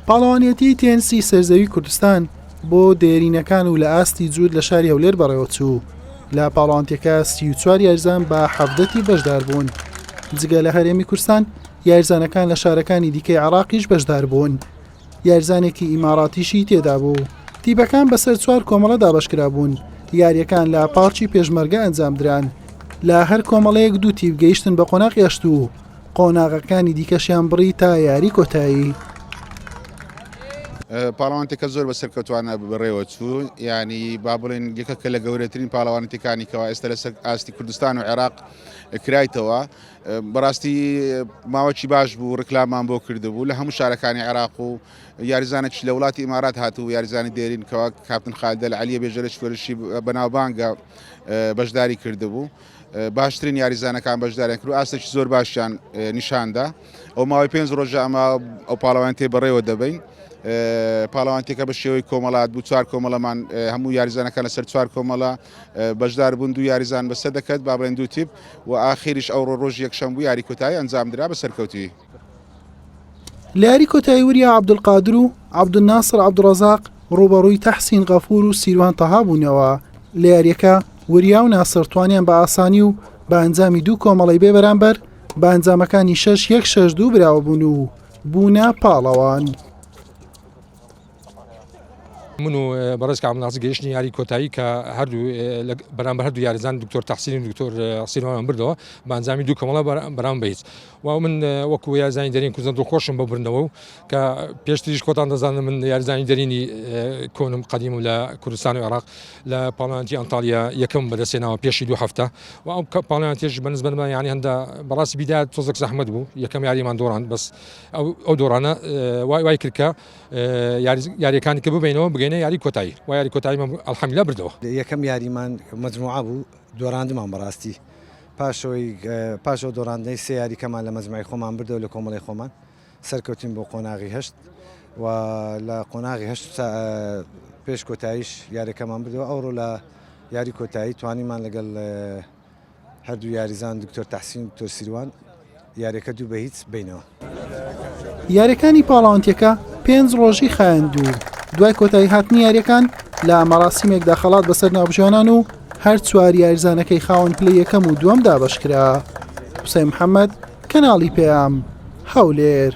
پاڵەوانیەتیی تێنسی سەرزەوی کوردستان بۆ دێرینەکان و لە ئاستی جووت لە شاری هەولێر بەڕێوەچوو. لە پاڵەوانتیەکە 34 یاریزان بە 17 تیپ بەشداربوون. جگە لە هەرێمی کوردستان، یاریزانەکان لە شارەکانی دیکەی عێراقیش بەشداربوون. یاریزانێکی ئیماراتیشی تێدابوو. تیپەکان بەسەر چوار کۆمەڵە دابەشکرابوون، یارییەکان لە پارکی پێشمەرگە ئەنجامدران، لە هەر کۆمەڵەیەک دوو تیپ گەیشتن بە قۆناغی هەشت و قۆناغەکانی دیکەشیان بڕی تا یاری کۆتایی. پاڵەوانێتیەکە زۆر بە سەرکەوتوانە بەڕێوە چوو ینی با بڵێن یەکەکە لە گەورەترین پاڵەوانێتیەکانی کەوا ئێستا لەسەر ئاستی کوردستان و عێراق کرایتەوە بەڕاستی ماوەکی باش بوو ڕکلامان بۆ کردبوو لە هەموو شارەکانی عێراق و یاریزانێکی لە وڵاتی ئیمارات هاتوو یاریزانی دێرین کەوا کاپتن خالدە لە علیە بێژەرێکی وەرزشی بەناوبانگە بەشداری کردبوو باشترین یاریزانەکان بەشداریان کرد و ئاستێکی زۆر باشیان نیشاندا ئەو ماوەی پێنج ڕۆژە ئەمە ئەو پاڵەوانێتی بەڕێوە دەبین پاڵەوانتێکە بە شێوەی کۆمەڵات بوو چوار کۆمەڵەمان هەموو یاریزانەکان لەسەر چوار کۆمەڵە بەشدار بوون دوو یاریزان بەسەر دەکەت با بڵێن دوو تیپ و ئاخیریش ئەوڕۆ ڕۆژی یەکشەم بوو یاری کۆتایی ئەنجامدرا بە سەرکەوتوویی. لە یاری کۆتایی وریا عەبدولقادر و عەبدولناسر عەبدولڕەزاق ڕووبەڕووی تەحسین غەفور و سیروان تەها بوونەوە، لە یارییەکە وریا و ناسر توانیان بە ئاسانی و بە ئەنجامی دوو کۆمەڵەی بێ بەرامبەر بە ئەنجامەکانی شەش یەک شەش دوو براوە بوون و بوونە پاڵەوان. من و بەڕێز کاک ناسی گەیشتنی یاری کۆتایی کە هەردوو بەرامبەر هەردوو یاریزان دکتۆر تەحسین و دکتۆر سیروان بردەوە بە ئەنجامی دوو کۆمەڵە بەرام بە هیچ و من وەکو یاریزانی دەرین کوردستان دڵخۆشم بە بردنەوە و کە پێشتریش خۆتان دەزانن من یاریزانی دەرینی کۆنم قەدیم و لە کوردستان و عێراق لە پاڵەوانێتی ئەنتاڵیا یەکەم بەدەستێناوە پێشی دوو هەفتە و ئەو پاڵەوانێتیش بەنسبەت من یانی هەندە بەڕاستی بیدایەت تۆزێک زەحمەت بوو یەکەم یاریمان دۆڕاند بەس ئەو دۆڕانە وای وای کرد کە یاریەکانی کە ببینەوە بگەینە یاری کۆتایی و یاری کۆتایی ئەلحەمدلله بردەوە. یەکەم یاریمان مەجموعە بوو دۆراندمان بەڕاستی پاشەوەی پاشەوە دۆراندنەی سێ یاریکەمان لە مەجموعی خۆمان بردەوە لە کۆمەڵی خۆمان سەرکەوتین بۆ قۆناغی هەشت و لە قۆناغی هەشت پێش کۆتاییش یاریەکەمان بردەوە ئەوڕۆ لە یاری کۆتایی توانیمان لەگەڵ هەردوو یاریزان دکتۆر تەحسین و دکتۆر سیروان یاریەکە دوو بە هیچ بینەوە. یاریەکانی پاڵاوتیەکە پێنج ڕۆژی خایاند و دوای کۆتایی هاتنی یاریەکان لە مەراسیمێکدا خەڵات بەسەر ناوبژیوانان و هەر چوار یاریزانەکەی خاوەن پلەی یەکەم و دووەم دابەشکرا. حوسێن محەممەد، کەناڵی پەیام، هەولێر.